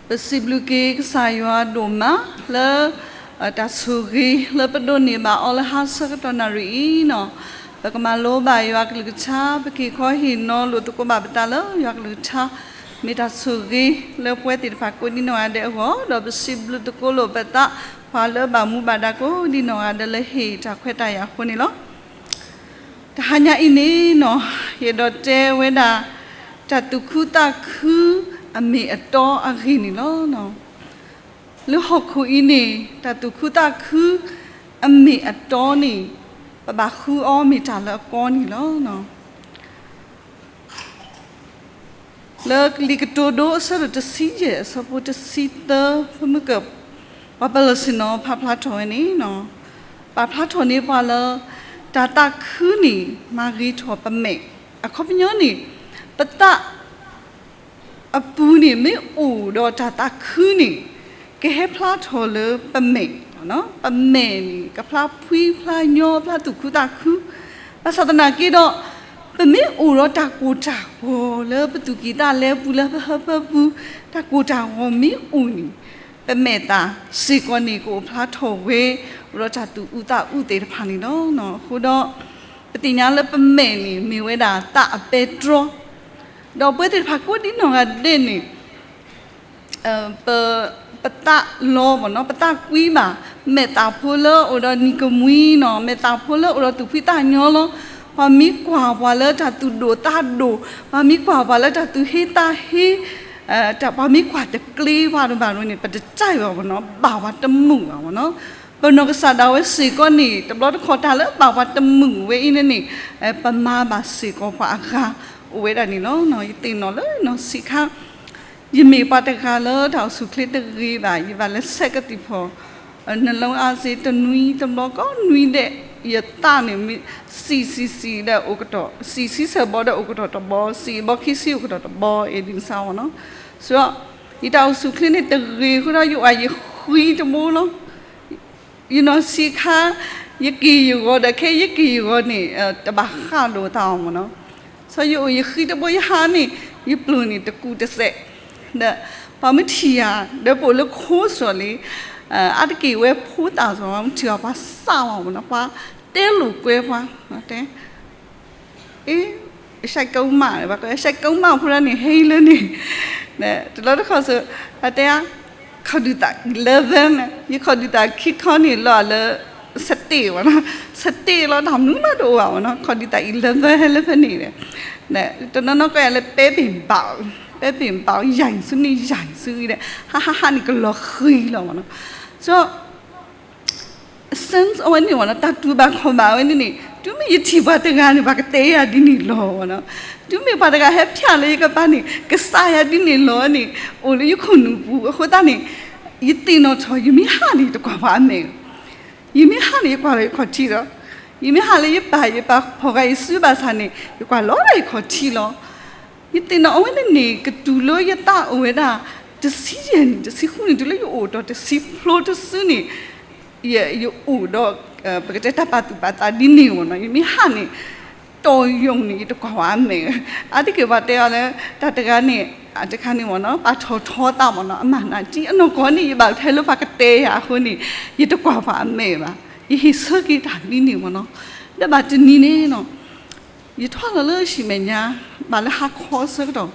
ပစံးဘျုးက့ၤကစၢ်ယွၤဒိၣ်မးလၢ တၢ်ဆိၣ်ဂ့ၤလၢပဒိးန့ၢ်ဘၣ်အီၤလၢဟါဆၢကတီၢ်နၣ်ရံၣ်အံၤန့ၣ်, ပကမၤလိဘၣ်ယွၤကလုၢ်ကထါ ပက့ၤခီဟ့ၣ်နီၤလိာ်သကိးဘၣ်ပသးလၢယွၤကလုၢ်ကထါ, မ့ၢ်တၢ်ဆိၣ်ဂ့ၤလၢပဝဲသ့ၣ်တဖၣ်ကိးဒံနီၢ်ဂၤဒဲးအဂီၢ်, ဒီးပစံးဘျုးသကိးလိာ်ပသး ပှၤလၢအဘၣ်မူဘၣ်ဒါကိးဒံနီၢ်ဂၤဒဲးလၢဟ့ၣ်တၢ်ခွဲးတၢ်ယာ်အဃိန့ၣ်လီၤ. တဟါညါအံၤန့ၣ်န့ၣ်, ယအဲၣ်ဒိးတဲဝဲဒၣ် တၢ်သူၣ်ခုသးခုအမ့ၢ်အတီအဂ့ၢ်န့ၣ်လီၤ. လၢဟီၣ်ခိၣ်အံၤန့ၣ် တၢ်သူၣ်ခုသးခုအမ့ၢ်အတီန့ၣ် ပဘၣ်ဃုအီၤမ့ၢ်တၢ်လၢအကီန့ၣ်လီၤ. လၢလံာ်ကတိၤဒိအဆၢဒိၣ်တဆံယဲၢ်အဆၢဖိတဆံသၢ ဖုမုၢ်ကၢၢ် ပှၤပလီၢ်ဆ့ၣ်နီၤဖးဖျါထီၣ်ဝဲန့ၣ်, ပာ်ဖျါထီၣ်န့ၢ်ပှၤလၢ တၢ်သးခုန့ၣ် မၤဂ့ၤထီၣ်ပမဲာ်, အခီပညီန့ၣ် ပသး အပူၤန့ၣ် မ့ၢ်အိၣ်ဒီးတၢ်သးခုန့ၣ် ကဟဲဖျါထီၣ်လၢပမဲာ်, ပမဲာ်န့ၣ် ကဖျါဖှံဖျါညီဖျါသူၣ်ခုသးခု, ဘၣ်ဆၣ်သနာ်က့ဒီး ပမ့ၢ်အိၣ်ဒီးတၢ်ကိၢ်တၢ်ဂီၤလၢပသူၣ်ကံၢ်သးလဲပူၤလၢပဟၢဖၢပူၤ, တၢ်ကိၢ်တၢ်ဂီၤမ့ၢ်အိၣ်န့ၣ် ပမဲာ်သၣ်စ့ၢ်ကီးန့ၣ် ကအိၣ်ဖျါထီၣ်ဝဲ အိၣ်ဒီးတၢ်သူၣ်အုးသးအုးသ့ၣ်တဖၣ်န့ၣ်လီၤ. အဃိဒီး ပသ့ၣ်ညါလၢပမဲာ်န့ၣ် မ့ၢ်ဝဲဒၣ်သးအပဲတြီ, ဒီးပဝဲသ့ၣ်တဖၣ်ကိးဒံနီၢ်ဂၤဒဲးန့ၣ် ပ ပသးလီၤဘၣ်နီၤ, ပသးကွံဘၣ်, မဲာ်သၣ်ဖိလၢအိၣ်ဒီးနံၤကမှံနီၤ, မဲာ်သၣ်ဖိလၢအိၣ်ဒီးသူၣ်ဖှံသးညီလီၤ. ပှၤမ့ၢ်ကွၢ်ပှၤလၢတၢ်သူၣ်ဒိၣ်သးဒိၣ်, ပှၤမ့ၢ်ကွၢ်ပှၤလၢတၢ်သူၣ်ဟ့သးဟ့, တၢ်ပှၤမ့ၢ်ကွၢ်တကျ့ပှၤတဘၣ်န့ၣ် ပတကြိုက်ဘၣ်ဘၣ်နီၤ, ဘၣ်ပှၤတမုာ်ဘၣ်ဘၣ်နီၤ. ပနီၢ်ကစၢ်ဒၣ်ဝဲစ့ၢ်ကီးန့ၣ် တဘျီတခီၣ်တၢ်လၢဘၣ်ပှၤတမုာ်ဝဲအံၤန့ၣ်န့ၣ် ပမၤဘၣ်စ့ၢ်ကီးပှၤအဂၤအိၣ်ဝဲဒၣ်န့ၣ်လီၤ. ယသ့ၣ်နီၣ်လၢနီၢ်ဆံးခါ ယမ့ၢ်ပှၤတဂၤလၢတၢ်အိၣ်ဆူၣ်ချ့တဂ့ၤဘၣ်, ယဘၣ်လဲၤဆဲးကသံၣ်ဖီၣ် နလီအါစ့တနွံတဘျီကိးနွံဒဲး, ယသးန့ၣ် စံၣ်ဆံၣ်ဆံၣ်ဒီးအိၣ်ကတီၢ်, စံၣ်ဆံဆၢၣ်ဘီဒီးအိၣ်ကတီၢ်တဘီ, စံၣ်ဘီခံဆံအိၣ်ကတီၢ်တဘီ, အ့ဒ်န့ၣ်စ့ၢ်ဝဲနီၤ. ဆိုတော့ ယတၢ်အိၣ်ဆူၣ်ချ့န့ၣ်တဂ့ၤအဃိဒီး ယအိၣ်ယဃံတဘိလီၤ. ယနီၢ်ဆံးခါ ယက့ၢ်ယဂီၤဒီး ခဲယက့ၢ်ယဂီၤန့ၣ် တဘၣ်ဃးလိာ်သးအီၤမ့ၢ်နီၤ. ဆိုတော့ ယအိၣ်ယဃံတဘိယဟါန့ၣ် ယပျုၤန့ၣ်တကူးတစဲး, ဒီးပှၤမ့ၢ်ထံၣ်ယၤ ဒီးပအိၣ်လၢခိစီၤလံ, အါတက့ၢ်ဝဲဖိသၣ်စီၤ ပှၤမ့ၢ်ထံၣ်အီၤပှၤစးဝဲမ့ၢ်နီၤ, ပှၤတဲလိာ်ကွဲပှၤ တဲ အ့ အရှက်ကုန်းမ ဘၣ်ကီး အရှက်ကုန်းမ ဖိဒၣ်န့ၣ် ဟဲလၢန့ၣ်, တလီတခီၣ်စ့ၢ် အတဲ ခီၣ်ဒုၣ်သၣ် eleven န့ၣ် ယခီၣ်ဒုၣ်သၣ်ခံခီန့ၣ် လီၤလၢ စတ့ၣ်ဝဲနီၤ, စတ့ၣ်လီၤ တၢ်မနုၤမးတအိၣ်ဘၣ်ဝဲနီၤ, ခီၣ်ဒုၣ်သၣ် eleven ဟဲလၢဖဲန့ၣ်ဒီး တနီၤနီၤကီးယၤလၢ ပဲပ့ၤဘၣ်, ပဲပ့ၤဘၣ် ယၤဆူန့ၣ်ယၤဆူဒီး ဟါဟါဟါန့ၣ် ကလီၤဃံလီၤမ့ၢ်နီၤ. So sense အဝဲန့ၣ်ဝဲနီၤ, တၢ်တူၢ်ဘၣ်ခီၣ်ဘၣ်ဝဲန့ၣ်န့ၣ် တုၤမ့ၢ်ယထံၣ်ပှၤတဂၤန့ၣ် ပှၤကတဲယၤဒ်န့ၣ်လီၤဝဲနီၤ, တုၤမ့ၢ်ပှၤတဂၤဟဲဖျါလၢယကပၤန့ၣ် ကစးယၤဒ်န့ၣ်လီၤန့ၣ် အိၣ်လၢယခိၣ်နူာ်ပူၤအဃိသတးန့ၣ် ယသ့ၣ်နီၣ်ထီၣ် ယမ့ၢ်ဟးန့ၣ် ယတကွၢ်ပှၤအမဲာ်, ယမ့ၢ်ဟးန့ၣ် ယကွၢ်လီၤယခီၣ်ထံးလီၤ, ယမ့ၢ်ဟးလၢယပၢ်ယပၢ်ဖီၣ်ဃာ်ယစုဘၣ်ဆၣ်န့ၣ် ယကွၢ်လီၤဒၣ်ယခီၣ်ထံးလီၤ. ယသ့ၣ်နီၣ်အဝဲန့ၣ်န့ၣ် ကတုၤလၢယသးအိၣ်ဝဲဒၣ် တဆံယဲၢ်နံၣ် တဆံဃုနံၣ် တုၤလၢယအိၣ်ဒီးတဆံဖျိတစုန့ၣ် ယ ယအိၣ်ဒီး ပကတဲတၢ်ပာ်သူၣ်ပာ်သးဒ်န့ၣ်ဝဲနီၤ, ယမ့ၢ်ဟးန့ၣ် တီၢ်ယိာ်န့ၣ် ယတကွၢ်ပှၤအမဲာ်, အါတက့ၢ်ပှၤတဲအီၤလၢ တၢ်တဂၤန့ၣ် တခါန့ၣ်မ့ၢ်နီၤ ပာ်ထီၣ်ထီသးမ့ၢ်နီၤ အမၤနးကံ အနီၢ်ကီၢ်န့ၣ် ယဘၣ်ထဲလၢပှၤကတဲယၤအဃိန့ၣ် ယတကွၢ်ပှၤအမဲာ်ဘၣ်, ယဟ့ၣ်ဆၢက့ၤတၢ်ဒ်န့ၣ်မ့ၢ်နီၤ, ဒီးဘၣ်တနံၤန့ၣ်နီၤ ယထီၣ်လီၤလၢဟံၣ်မဲာ်ညါ ဘၣ်လၢဟါခီဆၢကတီၢ်,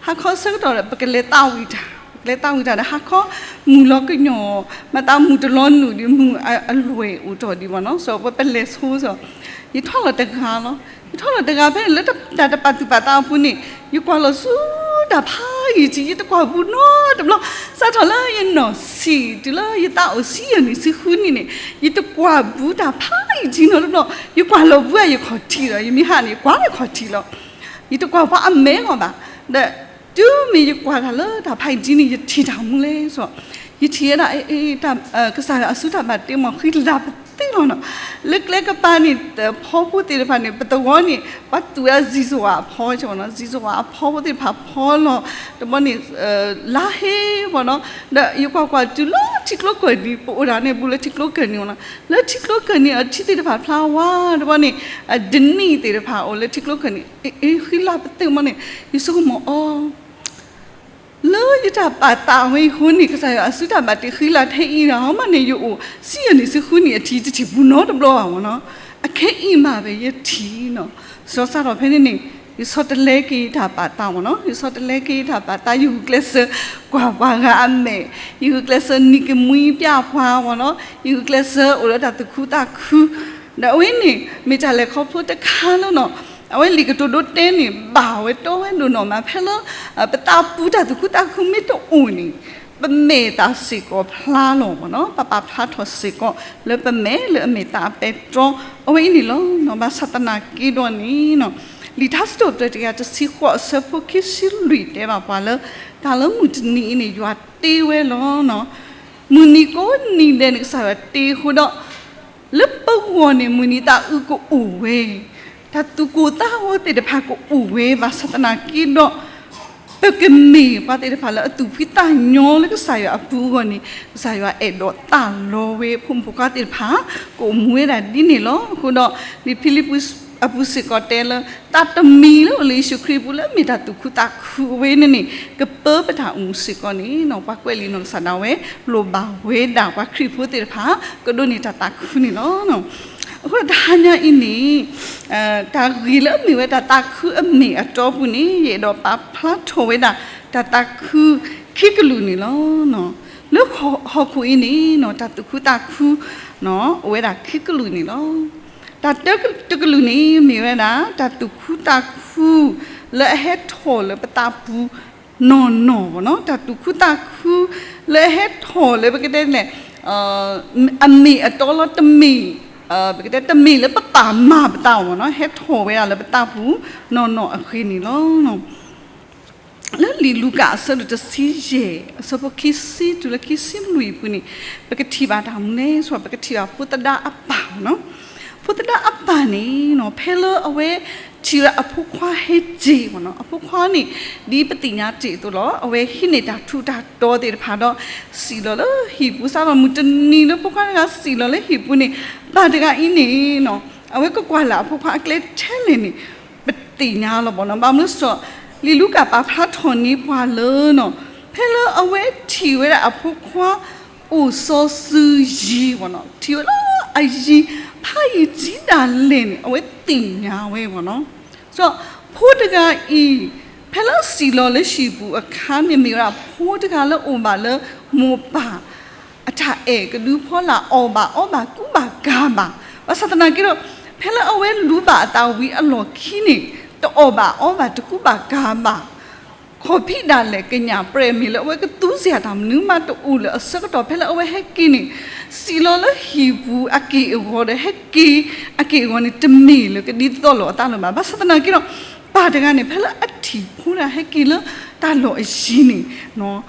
ဟါခီဆၢကတီၢ်ဒီး ပကလဲၤသးဝံၣ်တၢ်, ပကလဲၤသးဝံၣ်တၢ်ဒီး ဟါခီမုၢ်လီၤကညီၤ, မၤသးမုၢ်တလီၤနုာ်ဒံး မုၢ်အလွဲၢ်အိၣ်ထီၣ်ဒံးမ့ၢ်နီၤ, စီၤပဝဲပလဲၤဆိစီၤ, ယထီၣ်လီၤတဂၤလီၤ, ယထီၣ်လီၤတဂၤဖဲန့ၣ် လၢတၢ်တပာ်သူၣ်ပာ်သးအပူၤန့ၣ် ယကွၢ်လီၤဆူတၢ်ဖးယံာ်ထံး ယတကွၢ်ဘူးနီတဘျီ, စးထီၣ်လၢယနီၢ်ဆံးတုၤလၢယသးအိၣ်ဆံယဲၢ်နံၣ်ဆံဃုနံၣ်န့ၣ် ယတကွၢ်ဘူးတၢ်ဖးယံာ်ထံးနီတဘျီ, ယကွၢ်လီၤဘူးယခီၣ်ထံးလီၤ, ယမ့ၢ်ဟးန့ၣ် ယကွၢ်လၢခီၣ်ထံးလီၤ, ယတကွၢ်ပှၤအမဲာ်လီၤဘၣ်, ဒီးတုၤမ့ၢ်ယကွၢ်တၢ်လၢတၢ်ဖးယံာ်ထံးန့ၣ် ယထံၣ်တၢ်မူလဲၣ်စီၤ, ယထံၣ်ဝဲဒၣ် ကစၢ်ယွၤအစုတၢ်ဘၣ်တ့မ့ၢ်ဃံလၤပသ့လီၤနီၤ, လၢကျဲကပၤန့ၣ် ဖီဖိသ့ၣ်တဖၣ်န့ၣ် ပသဝီန့ၣ် ပှၤသူၣ်ဝဲဒၣ်စံၣ်စိၤဝါအဖီ, စံၣ်စိၤဝါအဖီဖိသ့ၣ်တဖၣ်ဖီလီၤ, တဘျီန့ၣ် လါဟ့မ့ၢ်နီၤ, ဒီးယကွၢ်ကွၢ်တုၤလၢထံကျိကၢၢ်နံၤ ပအိၣ်ဒၣ်န့ၣ်ဘူးလၢထံကျိကၢၢ်နံၤမ့ၢ်နီၤ, လၢထံကျိကၢၢ်နံၤအထံသ့ၣ်တဖၣ်ဖျါဝါ, တဘျီန့ၣ် ဒနံၣ်သ့ၣ်တဖၣ်အိၣ်လၢထံကျိကၢၢ်နံၤ, အ့ ဃံလၤပသ့မ့ၢ်န့ၣ် ယဆိကမိၣ်အီၤ လၢယတၢ်ပာ်သးဝဲအံၤအဃိန့ၣ် ကစၢ်ယွၤအစုတၢ်ဘၣ်တ့ဃံလၤထဲအံၤဒီး ဟီမးန့ၣ် ယအိၣ်စံယိၣ်န့ၣ်ဆံဃုနံၣ်အထံၣ်တထံၣ်ပူၤနီတဘျီဘၣ်မ့ၢ်နီၤ. အခဲအံၤမးဝဲယထံၣ်နီၤ. စီၤစးထီၣ်ဖဲန့ၣ်န့ၣ် ယဆီတလဲက့ၤယတၢ်ပာ်သးမ့ၢ်နီၤ, ယဆီတလဲက့ၤယတၢ်ပာ်သး, ယဂုာ်ကျဲးစၢးကွၢ်ပှၤဂၤအမဲာ်, ယဂုာ်ကျဲးစၢးနံၤကမှံပျၢ်ပှၤမ့ၢ်နီၤ, ယဂုာ်ကျဲးစၢးအိၣ်လၢတၢ်သူၣ်ခုသးခု ဒီးအဝဲန့ၣ် မ့ၢ်တၢ်လဲၤခီဖျိတခါလၢနီၤ, အဝဲလံာ်ကတိၤဒိတဲန့ၣ် ဘၣ်ဝဲတီဝဲဒိၣ်နီၢ်မး ဖဲလၢ ပသးပူၤတၢ်သူၣ်ခုသးခုမ့ၢ်တအိၣ်န့ၣ် ပမဲာ်သးစ့ၢ်ကီးဖျါလီၤမ့ၢ်နီၤ, ပပာ်ဖျါထီၣ်စ့ၢ်ကီး လၢပမဲာ်လၢအမဲာ်သးအပဲတြီ အဝဲအံၤန့ၣ်လီၤ. ဘၣ်ဆၣ်သနာ်က့ဒီးန့ၣ် လံာ်ထါစံးထီၣ်ပတြၢၤတကယၤတဆံဃိးအဆၢဖိခံဆံလွံၢ်တဲဘၣ်ပှၤလၢ တၢ်လၢမုၢ်တနံၤအံၤန့ၣ် ယွၤတ့ဝဲလီၤ. မုၢ်နံၤကိးနံၤဒဲးန့ၣ် ကစၢ်ယွၤတ့အဃိဒီး လၢပဂီၢ်န့ၣ် မုၢ်နံၤသးအုးကအိၣ်ဝဲ, တၢ်သူၣ်ကိၢ်သးဂီၤသ့ၣ်တဖၣ်ကအိၣ်ဝဲ, ဘၣ်ဆၣ်သနာ်က့ဒီး ပကမ့ၢ်ပှၤသ့ၣ်တဖၣ်လၢအသူၣ်ဖှံသးညီလၢကစၢ်ယွၤအပူၤအဂီၢ်န့ၣ် ကစၢ်ယွၤအဲၣ်ဒိးသးလီဝဲအဖိမုၣ်ဖိခွါသ့ၣ်တဖၣ် ကအိၣ်မူဝဲဒၣ်ဒ်န့ၣ်လီၤ. အဃိဒီး လံာ်ဖံလံးပူးအပူၤစ့ၢ်ကီးတဲလၢ တၢ်တမံၤလၢအိၣ်လၢယ့ၣ်ၡူးခရံာ်အပူၤလၢအမ့ၢ်တၢ်သူၣ်ခုသးခုအဝဲန့ၣ်န့ၣ် ကပၢပတၢ်အိၣ်မူစ့ၢ်ကီးန့ၣ် ပှၤကွဲးလံာ်နီၢ်ကစၢ်ဒၣ်ဝဲ လိၣ်ဘၣ်ဝဲဒၣ်ပှၤခရံာ်ဖိသ့ၣ်တဖၣ် ကဒိးန့ၢ်တၢ်သးခုန့ၣ်လီၤ. အဃိတဟါညါအံၤန့ၣ် တၢ်ဂ့ၢ်လၢအမ့ၢ်ဝဲတၢ်သးခုအမ့ၢ်အတီအပူၤန့ၣ် ယအဲၣ်ဒိးပာ်ဖျါထီၣ်ဝဲဒၣ် တၢ်သးခုခံကလုာ်န့ၣ်လီၤ. လၢဟီၣ်ခိၣ်အံၤန့ၣ် တၢ်သူၣ်ခုသးခု အိၣ်ဝဲဒၣ်ခံကလုာ်န့ၣ်လီၤ. တၢ်တကလုာ်န့ၣ် မ့ၢ်ဝဲဒၣ် တၢ်သူၣ်ခုသးခု လၢအဟဲထီၣ်လၢပသးပူၤနီၢ်နီၢ်မ့ၢ်နီၤ, တၢ်သူၣ်ခုသးခု လၢအဟဲထီၣ်လၢပကတဲလဲၣ် အမ့ၢ်အတီလီၤ တမ့ၢ် ပကတဲတမ့ၢ်လၢပပာ်မၤပသးအီၤမ့ၢ်နီၤ, ဟဲထီၣ်ဝဲဒၣ်လၢပသးပူၤနီၢ်နီၢ်အဂ့ၢ်န့ၣ်လီၤ. လၢလံာ်လူၤကၣ်အဆၢဒိၣ်တဆံယဲၢ် အဆၢဖိခံဆံတုၤလၢခံဆံလွံၢ်အပူၤန့ၣ် ပကထံၣ်ဘၣ်တၢ်မနုၤလဲၣ် ဆိုတော့ ပကထံၣ်ဘၣ်ဖိသဒါအပၢ်မ့ၢ်နီၤ, ဖိသဒါအပၢ်န့ၣ်နီၤ ဖဲလၢအဝဲထံၣ်ဝဲဒၣ်အဖိခွါဟဲက့ၤမ့ၢ်နီၤ, အဖိခွါန့ၣ် ဒ်ပသ့ၣ်ညါတ့ၢ်အသိးလီၤ, အဝဲဟံးန့ၢ်တၢ်ထူးတၢ်တီၤသ့ၣ်တဖၣ်ဒီး စံၣ်လီၤလၢဟံၣ်ပူၤ စးထီၣ်မုၢ်တနံၤလၢဖိခွါတဂၤစံၣ်လီၤလၢဟံၣ်ပူၤန့ၣ် ပၢ်တဂၤအံၤန့ၣ်နီၤ အဝဲကကွၢ်လၢ်အဖိခွါအကျဲထဲလဲၣ်န့ၣ် ပသ့ၣ်ညါလီၤမ့ၢ်နီၤ. ဘၣ်မနုၤစ့ၢ် လံာ်လူၤကၣ်ပာ်ဖျါထီၣ်န့ၢ်ပှၤလၢ ဖဲလၢအဝဲထံၣ်ဝဲဒၣ်အဖိခွါ အိၣ်စီၤစုၤယံၤမ့ၢ်နီၤ, ထံၣ်ဝဲလၢအယံၤဖးယံၤဒ်ဒၣ်လဲာ်န့ၣ် အဝဲသ့ၣ်ညါဝဲမ့ၢ်နီၤ. ဒီးဖိတဂၤအံၤ ဖဲလၢစံၣ်လီၤလၢဟံၣ်ပူၤအခါန့ၣ် မ့ၢ်ဝဲဒၣ်ဖိတဂၤလၢအိၣ်ဘၣ်လၢမိၢ်ပၢ် အတၢ်အဲၣ်ကဒုဖီလာ် အီၣ်ဘၣ်အီဘၣ်ကူဘၣ်ကၤဘၣ်. ဘၣ်ဆၣ်သနာ်က့ဒီး ဖဲလၢအဝဲလူၤဘၣ်အသးဝံၤအလီၢ်ခံန့ၣ် တအီၣ်ဘၣ်အီဘၣ်တကူဘၣ်ကၤဘၣ် ခီၣ်ဖံးဒၣ်လဲာ်ကညးပြဲၢ်မ့ၢ်လၢအဝဲကသူစ့ၢ်တၢ်မနုၤမးတအိၣ်လၢၤအဆၢကတီၢ် ဖဲလၢအဝဲဟဲက့ၤန့ၣ် စံၣ်လီၤလၢဟံၣ်ပူၤအက့ၢ်အဂီၤဒီး ဟဲက့ၤအက့ၢ်အဂီၤန့ၣ် တမ့ၢ်လၢကဒ်သိးလိာ်အသးလၢၤဘၣ်. ဘၣ်ဆၣ်သနာ်က့ဒီး ပၢ်တဂၤန့ၣ် ဖဲလၢအထံၣ်ဖိတဂၤဟဲက့ၤလၢတၢ်လီၢ်အယံၤန့ၣ်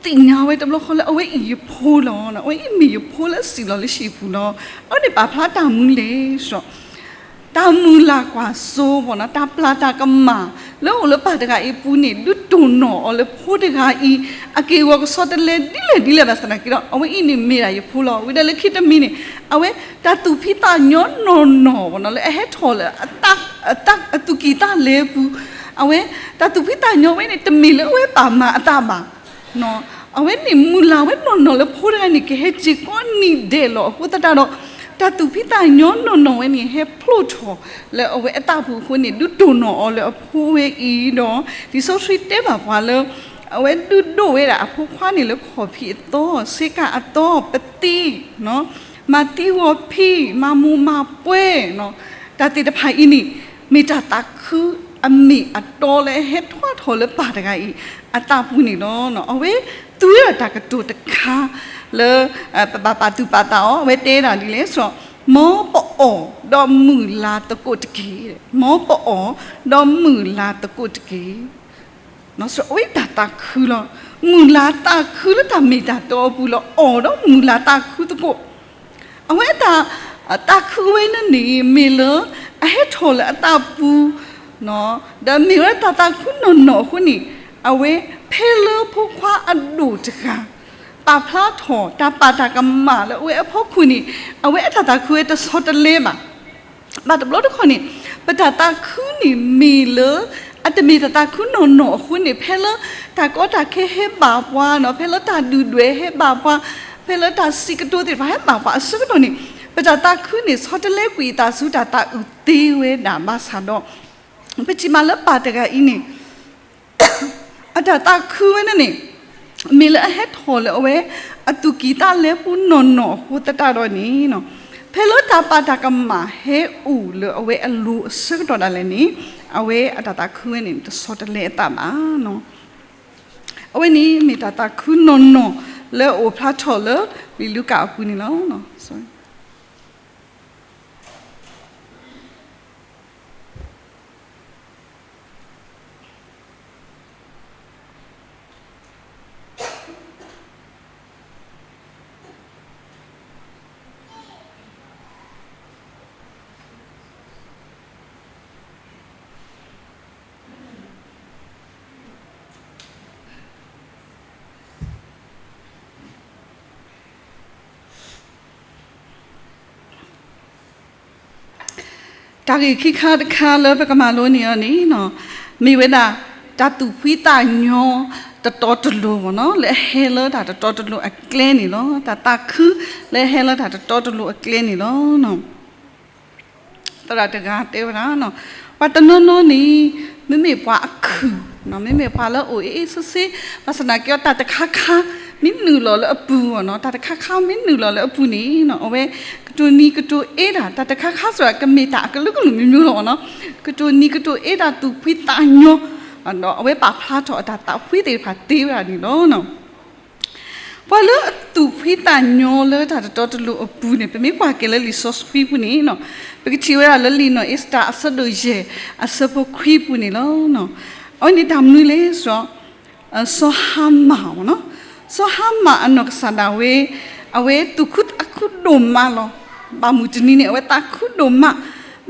သ့ၣ်ညါဝဲတဘျီဃီလၢအဝဲအံၤယဖိလီၤ, အဝဲအံၤမ့ၢ်ယဖိလၢစံၣ်လီၤလၢဟံၣ်ပူၤလီၤ. အဝဲန့ၣ်ပာ်ဖျါတၢ်မနုၤလဲၣ် တၢ်မုၢ်လၢ်ကွၢ်စိမ့ၢ်နီၤ, တၢ်ပျၢ်တၢ်ကမၣ်လၢအိၣ်လၢပၢ်တဂၤအံၤအပူၤန့ၣ် ဒုးတိၢ်နီၣ်အီၤလၢဖိတဂၤအံၤ အက့ၢ်အဂီၤကဆီတလဲဒ်လဲၣ်ဒ်လဲၣ်ဘၣ်ဆၣ်သနာ်က့ဒီး အဝဲအံၤန့ၣ်မ့ၢ်ဒၣ်ယဖိလီၤ. ဝံၤဒီးလၢခံတမံၤန့ၣ် အဝဲတၢ်သူၣ်ဖှံသးညီနီၢ်နီၢ်မ့ၢ်နီၤ လၢအဟဲထီၣ်လၢ အသူၣ်ကံၢ်သးလဲအပူၤ, အဝဲတၢ်သူၣ်ဖှံသးညီဝဲန့ၣ် တမ့ၢ်လၢအဝဲပာ်မၤအသးဘၣ် အဝဲန့ၣ်မုၢ်လၢ်ဝဲနီၢ်နီၢ်လၢဖိတဂၤန့ၣ် ကဟဲက့ၤကိးနံၤဒဲးလီၤ. အဃိသတးဒီး တၢ်သူၣ်ဖှံသးညီနီၢ်နီၢ်ဝဲန့ၣ် ဟဲဖျိထီၣ်လၢအဝဲအသးပူၤအဃိန့ၣ် ဒုးတိၢ်နီၣ်အီၤလၢအဖိဝဲအံၤဒီး လံာ်စီဆှံတဲဘၣ်ပှၤလၢ အဝဲဒုးဒိးဝဲဒၣ်အဖိခွါန့ၣ်လၢခီၣ်ဖံးအသီ, ဆ့ကၤအသီ, ပသံ, မၤသံဂီၤဖံး, မၤမူးမၤပွဲ တၢ်သ့ၣ်တဖၣ်အံၤန့ၣ် မ့ၢ်တၢ်သးခုအမ့ၢ်အတီလၢအဟဲထွါထီၣ်လၢပၢ်တဂၤအံၤ အသးပူၤန့ၣ်လီၤ. အဝဲသူဝဲဒၣ်တၢ်ကတိၤတခါလၢ ပဘၣ်ပာ်သူၣ်ပာ်သးအီၤ အဝဲတဲဒၣ်ဒ်လဲၣ် မ်ပအီၣ်ဒီးမုၢ်လၢ်သကိးတက့ၢ်, မ်ပအီၣ်ဒီးမုၢ်လၢ်သကိးတက့ၢ်. အဝဲတၢ်သးခုလီၤ. မုၢ်လၢ်သးခုလၢတၢ်မ့ၢ်တၢ်တီအပူၤလၢအီၣ်ဒီးမုၢ်လၢ်သးခုသကိး အဝဲအတၢ်သးခုဝဲန့ၣ်န့ၣ် မ့ၢ်လၢအဟဲထီၣ်လၢအသးပူၤ ဒီးမ့ၢ်ဝဲတၢ်သးခုနီၢ်နီၢ်အဃိန့ၣ် အဝဲဖဲလၢဖိခွါအဒိၣ်တဂၤ ပာ်ဖျါထီၣ်တၢ်ပာ်တၢ်ကမၣ်လၢအဝဲအဖီခိၣ်န့ၣ် အဝဲအတၢ်သးခုဝဲတဆီတလဲဘၣ်. ဘၣ်တဘျီတခီၣ်န့ၣ် ပတၢ်သးခုန့ၣ်မ့ၢ်လၢ အတမ့ၢ်တၢ်သးခုနီၢ်နီၢ်အဃိန့ၣ် ဖဲလၢတၢ်ကီတၢ်ခဲဟဲဘၣ်ပှၤနီၤ, ဖဲလၢတၢ်ဒုၣ်ဒွဲၣ်ဟဲဘၣ်ပှၤ, ဖဲလၢတၢ်စံးကတိၤသ့ၣ်တဖၣ်ဟဲဘၣ်ပှၤအဆၢကတီၢ်န့ၣ် ပတၢ်သးခုန့ၣ် ဆီတလဲကွံာ်အသးဆူတၢ်သးအုးသ့ဝဲဒၣ်ဘၣ်ဆၣ်ဒီး ပထံၣ်ဘၣ်လၢပၢ်တဂၤအံၤန့ၣ် အတၢ်သးခုဝဲန့ၣ်န့ၣ် မ့ၢ်လၢအဟဲထီၣ်လၢအဝဲအသူၣ်ကံၢ်သးလဲပူၤနီၢ်နီၢ်အဃိသတးဒီးန့ၣ် ဖဲလၢတၢ်ပာ်တၢ်ကမၣ်ဟဲအိၣ်လၢအဝဲအလိၤအဆၢကတီၢ်ဒၣ်လဲာ်န့ၣ် အဝဲအတၢ်သးခုဝဲန့ၣ် တဆီတလဲအသးဘၣ်. အဝဲန့ၣ်မ့ၢ်တၢ်သးခုနီၢ်နီၢ်လၢအအိၣ်ဖျါထီၣ်လၢလံာ်လူၤကၣ်အပူၤန့ၣ်လီၤ. တၢ်ဂ့ၢ်ခံခါတခါလၢပကမၤလိန့ၢ်အီၤန့ၣ် မ့ၢ်ဝဲဒၣ် တၢ်သူၣ်ဖှံသးညီတတီတလိၤမ့ၢ်နီၤ, လၢအဟဲလၢတၢ်တတီတလိၤအကျဲန့ၣ်လီၤ. တၢ်သးခုလၢအဟဲလၢတၢ်တတီတလိၤအကျဲန့ၣ်လီၤ. သရၣ်တဂၤတဲဝဲဒၣ် ပှၤတနီၤနီၤန့ၣ် မ့မ့ၢ်ပှၤအခုၣ်, မ့မ့ၢ်ပှၤလၢအအိၣ်အ့ၣ်အ့ၣ်ဆ့ဆ့, ဘၣ်ဆၣ်သနာ်က့အီၤ တၢ်တခါခါမ့ၢ်နုာ်လီၤလၢအပူၤအီၤနီၤ, တၢ်တခါခါမ့ၢ်နုာ်လီၤလၢအပူၤန့ၣ် အဝဲကတိၤနံၤကတိၤအ့တၢ်, တၢ်တခါခါစ့ၢ်ကီး ကမ့ၢ်တၢ်အကလုာ်ကလုာ်မ့ၢ်မ့ၢ်လီၤမ့ၢ်နီၤ, ကတိၤနံၤကတိၤအ့တၢ်သူၣ်ဖှံသးညီ, ဒီးအဝဲပာ်ဖျါထီၣ်အတၢ်သးဖှံသ့ၣ်တဖၣ်သ့ဝဲဒၣ်န့ၣ်လီၤ. ပှၤလၢအသူၣ်ဖှံသးညီလၢတၢ်တတီတလိၤအပူၤန့ၣ် ပမ့ၢ်ကွၢ်က့ၤလၢလံာ်စီဆှံပူၤန့ၣ် ပကထံၣ်ဝဲဒၣ်လၢလံာ်နီၢ်အ့စတၢၤအဆၢဒိၣ်ယဲၢ် အဆၢဖိခွံပူၤန့ၣ်လီၤ. အဝဲန့ၣ်တၢ်မနုၤလဲၣ်ဆိုတော့ စီၤဟၤမၣ်မ့ၢ်နီၤ, စီၤဟၤမၣ်အနီၢ်ကစၢ်ဒၣ်ဝဲ အဝဲသူၣ်ခုသးခုဒိၣ်မးလီၤ. ဘၣ်မုၢ်တနံၤန့ၣ် အဝဲသးခုဒိၣ်မး,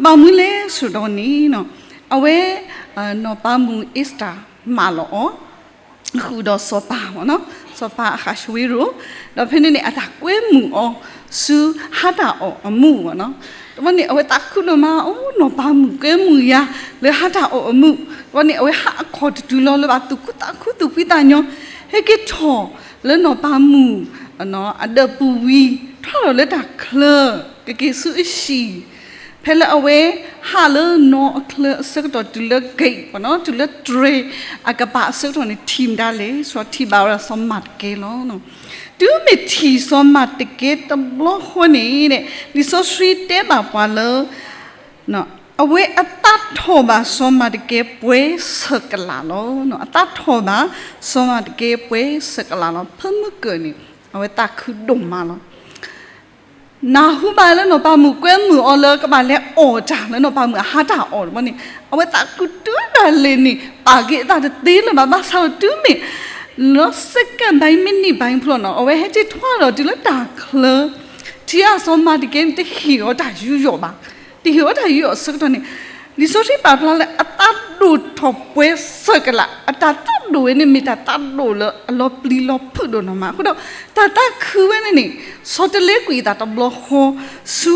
ဘၣ်မနုၤလဲၣ်ဆိုတော့န့ၣ် အဝဲ နီၢ်ပၤမုၣ်အ့စတၢၤမၢလီၤအီၤ ဃုာ်ဒီးစီၤပၤမ့ၢ်နီၤ, စီၤပၤအဃးၡဝ့ရိၤ, ဒီးဖဲန့ၣ်န့ၣ် အတၢ်ကွဲမုာ်အီၤဆူဟါတၢ်အီၣ်အမူးမ့ၢ်နီၤ, တဘျီန့ၣ် အဝဲသးခုဒိၣ်မး အိ နီၢ်ပၤမုၣ်ကွဲမုာ်ယၤလၢဟါတၢ်အီၣ်အမူး, တဘျီန့ၣ် အဝဲဟးအခီၣ်တတုၤလီၤလၢဘၣ်သူၣ်ခုသးခုသူၣ်ဖှံသးညီ, ဟဲက့ၤထီၣ်လၢနီၢ်ပၤမုၣ် အဒၢးပူၤဝံၤ ထီၣ်ဒီးလၢတၢ်ချၢ ကက့ၤဆူအဟံၣ် ဖဲလၢအဝဲဟးလၢနီၢ်အချၢအဆၢကတီၢ်တုၤလၢ gate မ့ၢ်နီၤ, တုၤလၢတြဲၤအကပၤအဆၢကတီၢ်န့ၣ် ထံၣ်မတၤလဲၣ်, ထံၣ်ဘၣ်ဝဲဒၣ်စီၤမၤတကဲလီၤ. တုၤမ့ၢ်ထံၣ်စီၤမၤတကဲတဘျီဃီန့ၣ် လံာ်စီဆှံတဲဘၣ်ပှၤလၢ အဝဲအသးထီၣ်ဘၣ်စီၤမၤတကဲပှဲၤဆၢကလးလီၤ. အသးထီၣ်ဘၣ်စီၤမၤတကဲပှဲၤဆၢကလးလီၤ. ဖဲမုၢ်ကၢၢ်န့ၣ် အဝဲသးခုဒိၣ်မးလီၤ. နၢ်ဟူဘၣ်လၢနီၢ်ပၤမုၣ်ကွဲမုာ်အီၤလၢကဘၣ်လဲၤအီၣ်တၢ်လၢနီၢ်ပၤမုၣ်အဟါတၢ်အီၣ်တဘျီန့ၣ် အဝဲသးခုတုၤဒၣ်လဲာ်န့ၣ် ပာ်က့ၤအသးတသ့လၢၤဘၣ်. ဘၣ်ဆၣ်ဒီးတုၤမ့ၢ် လီၤ second ဘၣ် မံးနံးဘၣ်ဖျိနီၤ အဝဲဟဲက့ၤထီၣ်ဒီးတုၤလၢတၢ်ချၢ ထံၣ်အစီၤမၤတကဲန့ၣ် တဟ့ၣ်အီၤတၢ်ယူးယီၣ်ဘၣ်. တဟ့ၣ်အီၤတၢ်ယူးယီၣ်အဆၢကတီၢ်န့ၣ် လံာ်စီဆှံပာ်ဖျါလၢအသးဒိၣ်ထီၣ်ပှဲၤဆၢကလး, အတၢ်သးဒိၣ်ဝဲန့ၣ် မ့ၢ်တၢ်သးဒိၣ်လၢအလီၤပျံၤလီၤဖုးဒိၣ်နီၢ်မး. အဃိဒီး တၢ်သးခုဝဲန့ၣ်န့ၣ် ဆီတလဲကွံာ်အသးတဘျီဃီ ဆူ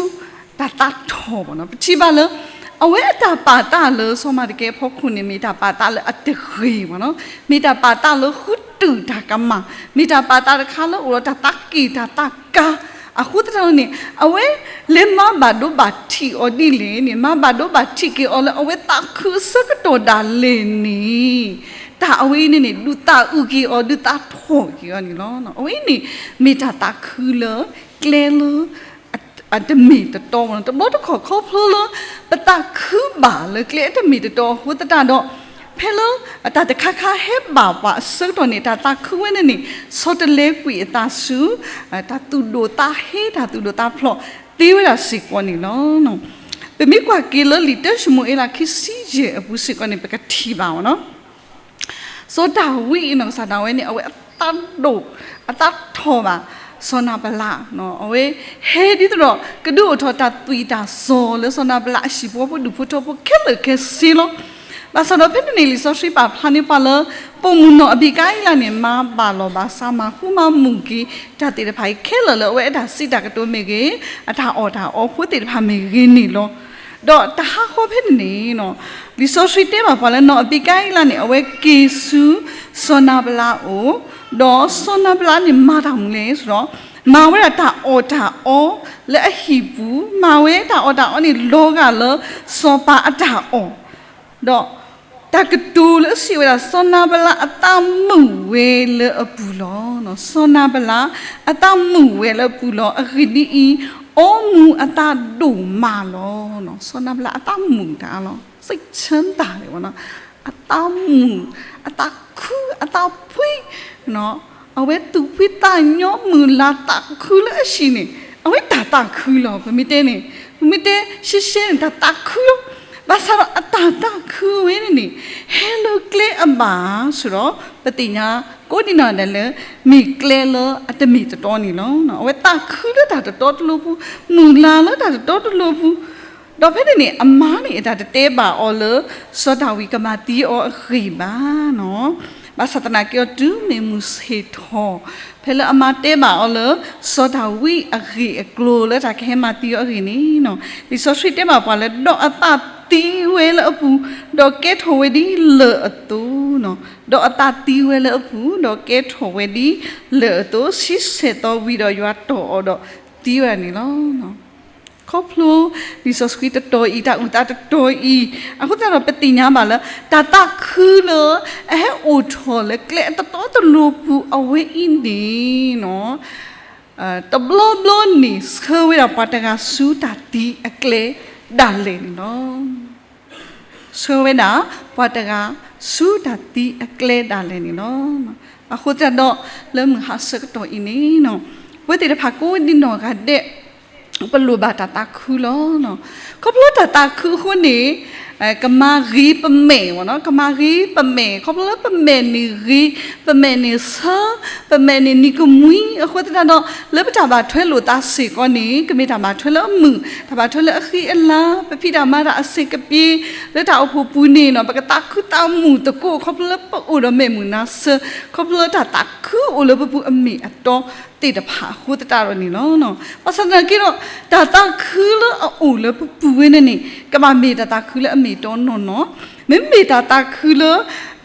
တၢ်သးထီၣ်မ့ၢ်နီၤ. ပထံၣ်ဘၣ်လၢ အဝဲအတၢ်ပာ်သးလၢစီၤမၤတကဲအဖီခိၣ်န့ၣ် မ့ၢ်တၢ်ပာ်သးလၢအတဂ့ၤမ့ၢ်နီၤ, မ့ၢ်တၢ်ပာ်သးလၢဃုတုာ်တၢ်ကမၣ်, မ့ၢ်တၢ်ပာ်သးတခါလၢအိၣ်ဒီးတၢ်သးက့ၣ်တၢ်သးကါ အဃိသတးန့ၣ် အဝဲလဲၤမၤဘၣ်ဒိဘၣ်ထံးအီၤဒ်လဲၣ်န့ၣ် မၤဘၣ်ဒိဘၣ်ထံးက့ၤအီၤလၢအဝဲသးခုအဆၢကတီၢ်ဒၣ်လဲာ်န့ၣ် တၢ်အဝဲအံၤန့ၣ်န့ၣ် ဒုးသးအုးက့ၤအီၤ ဒုးသးထီၣ်က့ၤအီၤန့ၣ်လီၤ. အဝဲအံၤန့ၣ် မ့ၢ်တၢ်သးခုလၢကျဲလၢ အတမ့ၢ်တတီမ့ၢ်နီၤ. တဘျီတခီၣ်ခီဖျိလၢ ပသးခုဘၣ်လၢကျဲအတမ့ၢ်တတီအဃိသတးဒီး ဖဲလၢအတၢ်တခါခါဟဲဘၣ်ပှၤအဆၢကတီၢ်န့ၣ် တၢ်သးခုဝဲန့ၣ်န့ၣ် ဆီတလဲကွံာ်အသးဆူ တၢ်သူၣ်ဒိၣ်သးဟ့ တၢ်သူၣ်ဒိၣ်သးဖျိးသ့ဝဲဒၣ်စ့ၢ်ကီးန့ၣ်လီၤ. ပမ့ၢ်ကွၢ်က့ၤလၢလံာ်တၢၡမူၤအ့လးခံဆံယဲၢ်အပူၤစ့ၢ်ကီးန့ၣ် ပကထံၣ်ဘၣ်မ့ၢ်နီၤ စီၤဒၤဝံးအနီၢ်ကစၢ်ဒၣ်ဝဲန့ၣ် အဝဲအသးဒိၣ် အသးထီၣ်ဘၣ် စီၤနၤဘလး, အဝဲဟဲဒ်သိးဒီး ကဒုးအိၣ်ထီၣ်တၢ်သွံၣ်တၢ်စီၤလၢစီၤနၤဘလးအဟံၣ်ဖိ ဖိဒူၣ်ဖိထၢဖိခဲလၢာ်ခဲဆ့လီၤ. ဘၣ်ဆၣ်ဒီးဖဲန့ၣ်န့ၣ် လံာ်စီဆှံပာ်ဖျါန့ၢ်ပှၤလၢ ပိာ်မုၣ်နီၢ်အဘံကၤအံလးန့ၣ် မၤဘၣ်လီၤဘၣ်စး မၤဃူမၤမုာ်က့ၤ တၢ်သ့ၣ်တဖၣ်အံၤခဲလၢာ်လၢအဝဲအတၢ်စံးတၢ်ကတိၤမ့ၢ်ဂ့ၤ, အတၢ်အီၣ်တၢ်အီဖိသ့ၣ်တဖၣ်မ့ၢ်ဂ့ၤန့ၣ်လီၤ. ဒီးတဟးဃီဖဲန့ၣ်န့ၣ်, လံာ်စီဆှံတဲဘၣ်ပှၤလၢနီၢ်အဘံကၤအ့လးန့ၣ် အဝဲက့ၤဆူစီၤနၤဘလးအအိၣ်, ဒီးစီၤနၤဘလးန့ၣ်မၤတၢ်မနုၤလဲၣ်ဆိုဒီး, မၤဝဲဒၣ်တၢ်အီၣ်တၢ်အီလၢအဟံၣ်ပူၤ, မၤဝဲတၢ်အီၣ်တၢ်အီန့ၣ်လီၤဂာ်လၢစီၤပၤအတၢ်အီၣ်, ဒီး တၢ်ကတိၤလၢအစံးဝဲဒၣ် စီၤနၤဘလးအသးမုာ်ဝဲလၢအပူၤလီၤ. စီၤနၤဘလးအသးမုာ်ဝဲလၢအပူၤလီၤ. အဂ့ၢ်ဒ်အံၤ, အီမူၤအသးဒိၣ်မးလီၤ. စီၤနၤဘလးအသးမုာ်တၢ်လီၤ. စိတ်ချမ်းသာတယ်ပေါ့နော်. အသးမုာ်, အသးခု, အသးဖှံ, အဝဲသူၣ်ဖှံသးညီမုာ်လၤသးခုလၢအဟံၣ်န့ၣ်, အဝဲတၢ်သးခုလီၤ. ပမ့ၢ်တဲန့ၣ်, ပမ့ၢ်တဲရှဲရှဲန့ၣ် တၢ်သးခုလီၤ. ဘၣ်ဆၣ်ဒီးအတၢ်သးခုဝဲန့ၣ်န့ၣ်, ဟဲလၢကျဲအဘၣ်, ဆိုတော့ ပသ့ၣ်ညါကိးဒံနီၢ်ဒဲးလၢ မ့ၢ်ကျဲလၢအတမ့ၢ်တတီန့ၣ်လီၤ. အဝဲသးခုလၢတၢ်တတီတလိၤပူၤ, မုာ်လၤလၢတၢ်တတီတလိၤပူၤ, ဒီးဖဲန့ၣ်န့ၣ် အမါန့ၣ် အတၢ်တတဲဘၣ်အီၤလၢ စီၤဒၤဝံးကမၤသံအီၤအဂ့ၢ်ဘၣ်. ဘၣ်ဆၣ်သနာ်က့အီၤ တုၤမ့ၢ်မုၢ်ဆ့ၣ်ထီၣ်, ဖဲလၢအမါတဲဘၣ်အီၤလၢ စီၤဒၤဝံးအဂ့ၢ်အကျိၤလၢတၢ်ကဟဲမၤသံအီၤအဂ့ၢ်န့ၣ်, လံာ်စီဆှံတဲဘၣ်ပှၤလၢ ဒီးအသးသံဝဲလၢအပူၤ, ဒီးကဲထီၣ်ဝဲဒ်လၢၢ်အသိး, ဒီးအသးသံဝဲလၢအပူၤ, ဒီးကဲထီၣ်ဝဲဒ်လၢၢ်အသိး, ဆံဆဲၣ်သီဝံၤဒီးယွၤတီၢ်အီၤဒီးသံဝဲဒၣ်န့ၣ်လီၤ. ခီဖျိ လံာ်စီဆှံတတီၤအံၤ တၢ်အုၣ်သးတတီၤအံၤ, အဃိသတးဒီးပသ့ၣ်ညါဘၣ်လၢ တၢ်သးခုလၢအဟဲအိၣ်ထီၣ်လၢကျဲအတတီတလိၤပူၤအဝဲအံၤန့ၣ်, တဘျီဘျီန့ၣ် ဆှၢဝဲဒၣ်ပှၤတဂၤဆူတၢ်သံအကျဲဒၣ်လဲာ်န့ၣ်လီၤ. ဆှၢဝဲဒၣ် ပှၤတဂၤဆူတၢ်သံအကျဲဒၣ်လဲာ်န့ၣ်လီၤ. အဃိသတးဒီး လၢမုၢ်ဟါဆၢကတီၢ်အံၤန့ၣ်, ပဝဲသ့ၣ်တဖၣ်ကိးဒံနီၢ်ဂၤဒဲး ပလိၣ်ဘၣ်တၢ်သးခုလီၤ. ခီဖျိတၢ်သးခုအဃိန့ၣ်, ကမၤဂ့ၤပမဲာ်, ကမၤဂ့ၤပမဲာ်, ခီဖျိလၢပမဲာ်န့ၣ်ဂ့ၤ, ပမဲာ်န့ၣ်ဆၢ, ပမဲာ်န့ၣ်နံၤကမှံ, အဃိသတးဒီး လၢပတၢ်ဘၣ်ထွဲလိာ်သးစ့ၢ်ကီးန့ၣ် ကမ့ၢ်တၢ်ဘၣ်ထွဲလၢအမုာ်, တၢ်ဘၣ်ထွဲလၢအဃံအလၤ, ပဖံးတၢ်မၤတၢ်အဆင်ပြေ, လၢတၢ်အိၣ်ဖှိၣ်ပူၤန့ၣ် ပကသးခုသးမုာ်သကိး ခီဖျိလၢပအိၣ်ဒီးမဲာ်မုာ်နါဆၢ, ခီဖျိလၢတၢ်သးခုအိၣ်လၢပပူၤအမ့ၢ်အတီသ့ၣ်တဖၣ်အဃိသတးဒီးန့ၣ်လီၤ. ဘၣ်ဆၣ်သနာ်က့ဒီး တၢ်သးခုလၢအအိၣ်လၢပပူၤဝဲန့ၣ်န့ၣ် ကဘၣ်မ့ၢ်တၢ်သးခုလၢအမ့ၢ်အတီနီၢ်နီၢ်, မ့မ့ၢ်တၢ်သးခုလၢ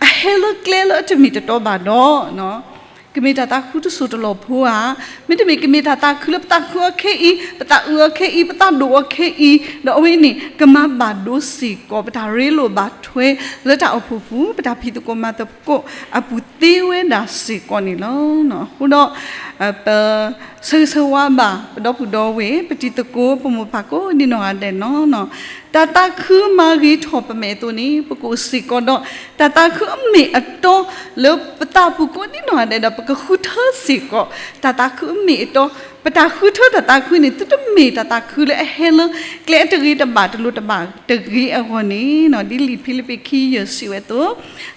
အဟဲလၢကျဲလၢအတမ့ၢ်တတီဘၣ်ဒီး ကမ့ၢ်တၢ်သးခုတစိၢ်တလီၢ်ဖိဧါ, မ့တမ့ၢ်ကမ့ၢ်တၢ်သးခုလၢပသးခုအီၤခဲအံၤ, ပသးအုးအီၤခဲအံၤ, ပသးဒိၣ်အီၤခဲအံၤ, ဒီးအဝဲန့ၣ် ကမၤဘၣ်ဒိစ့ၢ်ကီး ပတၢ်ရ့လိာ်ဘၣ်ထွဲလၢတၢ်အိၣ်ဖှိၣ်ပူၤ, ပတၢ်ဖံးသကိးမၤသကိးအပူၤသ့ဝဲဒၣ်စ့ၢ်ကီးန့ၣ်လီၤ. အဃိဒီး ပ ဆၢဂ့ၤဆၢဝါဘၣ် ပဒီပုၢ်ဒီဝဲၢ် ပတံၤသကိး ပမိၢ်ပၢ်ကိးဒံနီၢ်ဂၤဒဲးနီၤ, တၢ်သးခုမၤဂ့ၤထီၣ်ပမဲာ်အသိးန့ၣ် ပကအိၣ်စ့ၢ်ကီးဒီး တၢ်သးခုအမ့ၢ်အတီ လၢပသးပူၤကိးဒံနီၢ်ဂၤဒဲးဒီး ပကဃုထၢစ့ၢ်ကီး တၢ်သးခုအမ့ၢ်အတီ, ပတၢ်ဃုထၢတၢ်သးခုန့ၣ် သုတမ့ၢ်တၢ်သးခုလၢအဟဲလၢ ကျဲအတဂ့ၤတဘၣ်တလိၤတဘၣ်တဂ့ၤအဂီၢ်န့ၣ်နီၤ, ဒ်လံာ်ဖံလံးပံးခံယဲၢ်စံးဝဲအသိး,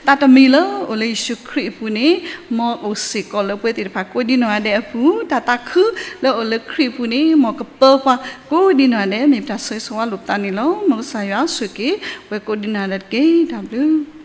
သးတမံၤလၢအိၣ်လၢယ့ၣ်ၡူးခရံာ်အပူၤန့ၣ် မ်အအိၣ်စ့ၢ်ကီးလၢပဝဲသ့ၣ်တဖၣ်ကိးဒံနီၢ်ဂၤဒဲးအပူၤ, တၢ်သးခုလၢအိၣ်လၢခရံာ်အပူၤန့ၣ် မ်ကပၢပှၤကိးဒံနီၢ်ဂၤဒဲး, မ့ၢ်ပတၢ်ဆၢဂ့ၤဆၢဝါလိာ်ပသးန့ၣ်လီၤ. မ်ကစၢ်ယွၤဆိၣ်ဂ့ၤ ပှၤကိးဒံနီၢ်ဂၤဒဲးတက့ၢ်. တၢ်ဘျုး